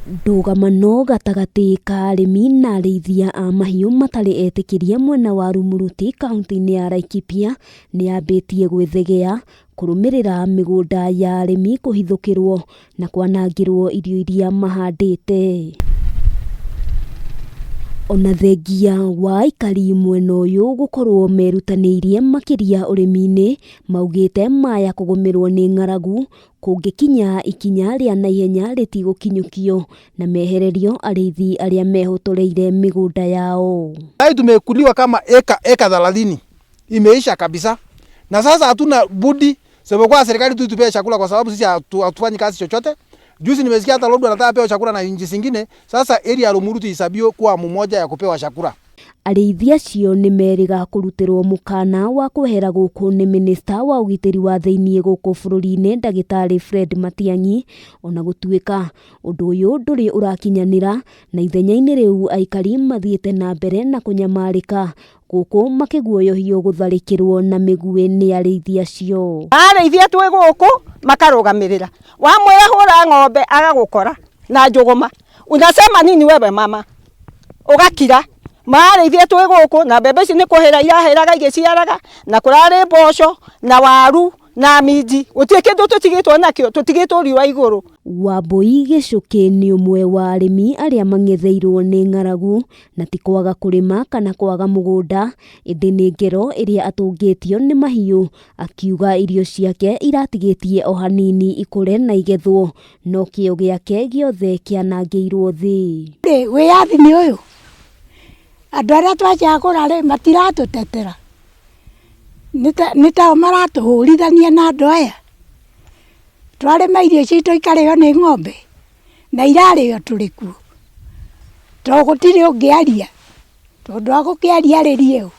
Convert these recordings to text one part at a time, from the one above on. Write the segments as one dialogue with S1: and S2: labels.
S1: Ndũgamano gatagatĩ ka arĩmi na arĩithia a mahiũ matarĩ etĩkĩrie mwena wa Rumuruti kauntĩ-inĩ ya Laikipia nĩyambĩtie gwĩthegea kũrũmĩrĩra mĩgũnda ya arĩmi kũhithũkĩrwo na kwanangĩrwo irio iria mahandĩte. Ona thengia wa aikari mwena ũyũ gũkorwo merutanĩirie makĩria ũrĩmi-inĩ, maugĩte maya kũgũmĩrwo nĩ ng'aragu kũngĩkinya ikinya rĩa naihenya rĩtigũkinyũkio na mehererio arĩithi arĩa mehotoreire mĩgũnda yao.
S2: Sai tumekuliwa kama eka 30 imeisha kabisa, na sasa hatuna budi sababu serikali tu itupee chakula, kwa sababu sisi hatufanyi kazi chochote. Juzi nimesikia hata Lodwar anataka pewa chakula na nchi zingine. Sasa area ya Rumuruti isabiwe kuwa mmoja ya kupewa chakula.
S1: Arĩithi acio nĩ merĩga kũrutĩrwo mũkana wa kwehera gũkũ nĩ minista wa ũgitĩri wa thĩiniĩ gũkũ bũrũri-inĩ ndagĩtarĩ Fred Matiang'i, ona gũtuĩka ũndũ ũyũ ndũrĩ ũrakinyanĩra na ithenya-inĩ rĩu aikari mathiĩte na mbere na kũnyamarĩka gũkũ makĩguoyohio gũtharĩkĩrwo na mĩguĩ nĩ arĩithi acio.
S3: Arĩithia twĩ gũkũ makarũgamĩrĩra, wamwĩra hũra ng'ombe agagũkora na njũgũma, unasema nini wewe mama, ũgakira. Marĩithia twĩ gũkũ na mbembe ici nĩ kũhĩra irahĩraga igĩciaraga, na kũrarĩ mboco na waru na minji, gũtirĩ kĩndũ tũtigĩtwo nakĩo, tũtigĩtwo riũa igũrũ.
S1: Wambui Gĩcũkĩ nĩ ũmwe wa arĩmi arĩa mang'etheirwo nĩ ng'aragu na ti kwaga kũrĩma kana kwaga mũgũnda, ĩndĩ nĩ ngero ĩrĩa atũngĩtio nĩ mahiũ, akiuga irio ciake iratigĩtie o hanini ikũre na igethwo, no kĩo gĩake gĩothe kĩanangĩirwo thĩ.
S4: Wĩyathi nĩ ũyũ, andũ arĩa twacagũra rĩ matiratũtetera, nĩ tao maratũhũrithania na andũ aya. Twarĩma irio citũ ikarĩo nĩ ng'ombe na irarĩo tũrĩ kuo, to gũtirĩ ũngĩaria, tondũ agũkĩaria arĩrie ũ.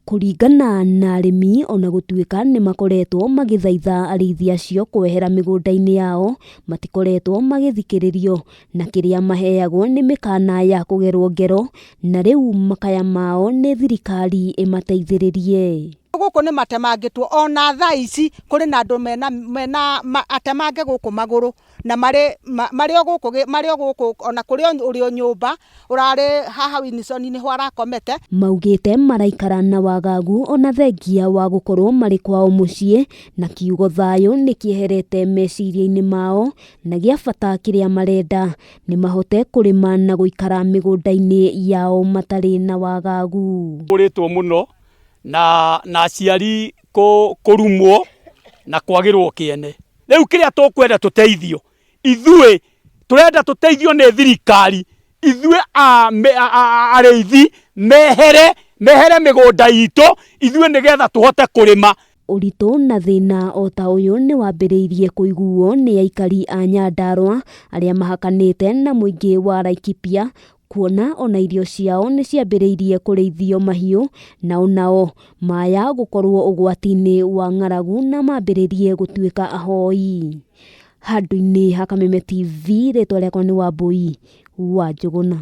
S1: Kũringana na arĩmi ona gũtuĩka nĩ makoretwo magĩthaitha arĩithi acio kwehera mĩgũnda-inĩ yao, matikoretwo magĩthikĩrĩrio na kĩrĩa maheagwo nĩ mĩkana ya kũgerwo ngero na rĩu makaya mao nĩ thirikari ĩmateithĩrĩrie.
S3: Gũkũ nĩ matemangĩtwo ona thaa ici kũrĩ na andũ mena atemange gũkũ magũrũ na marĩ o gũkũ, marĩ o gũkũ ona kũrĩ ũrĩ o nyũmba ũrarĩ haha Winson nĩho arakomete.
S1: Maugĩte maraikara na wagagu ona thengia wa gũkorwo marĩ kwao mũciĩ na kiugo thayũ nĩ kĩeherete meciria-inĩ mao na gĩa bata kĩrĩa marenda nĩ mahote kũrĩma na gũikara mĩgũnda-inĩ yao matarĩ na wagagu.
S5: Kũrĩtwo mũno na aciari kũrumwo na kwagĩrwo kĩene. Rĩu kĩrĩa tũkwenda tũteithio, ithuĩ tũrenda tũteithio nĩ thirikari, ithuĩ arĩithi mehere mĩgũnda itũ, ithuĩ nĩgetha tũhote kũrĩma.
S1: Ũritũ na thĩna o ta ũyũ nĩ wambĩrĩirie kũiguo nĩ aikari a Nyandarũa arĩa mahakanĩte na mũingĩ wa Laikipia kuona ona irio ciao nĩ ciambĩrĩirie kũrĩithio mahiũ nao nao maya gũkorwo ũgwati-inĩ wa ng'aragu na mambĩrĩrie gũtuĩka ahoi. Handũ-inĩ ha Kameme TV, rĩtwa rĩakwa nĩ Wambui wa Njũgũna.